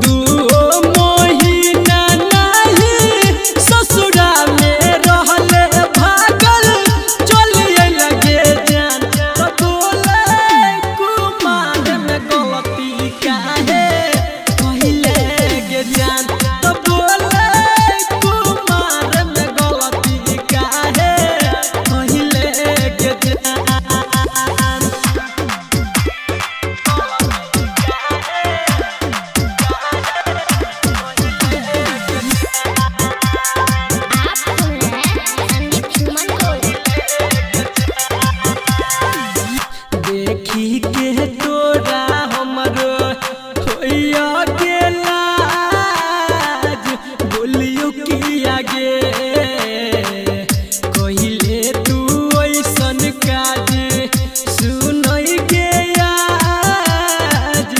दुओ महीना नाही ससुरा में रहले भागल चलिए लगे जान। तो बोले कुमार में गलती काहे कहिले गे जान। तो बोले कुमार में गलती काहे कहिले गे जान। आप सुन रहे हैं संदीप सुमन को। देखी के तोरा हमरो होइया गेलाज, बोलियो की आगे कहिले तू ऐसन काज सुनई गे आज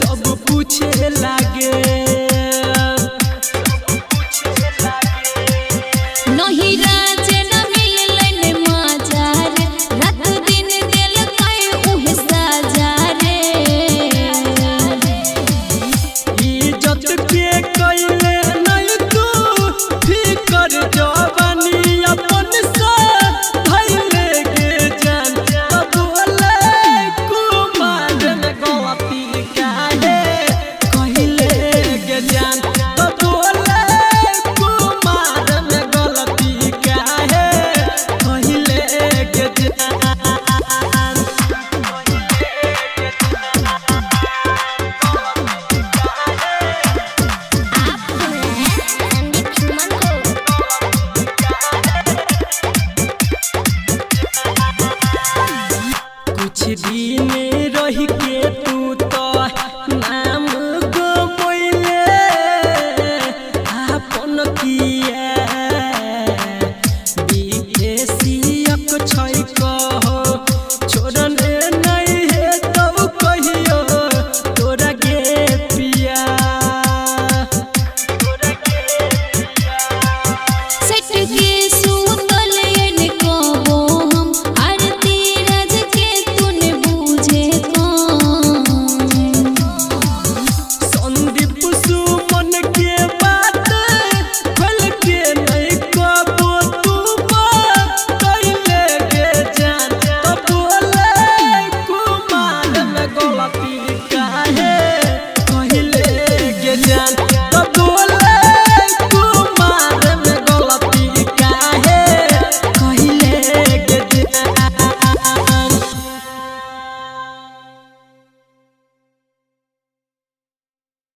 सब पूछे लागे।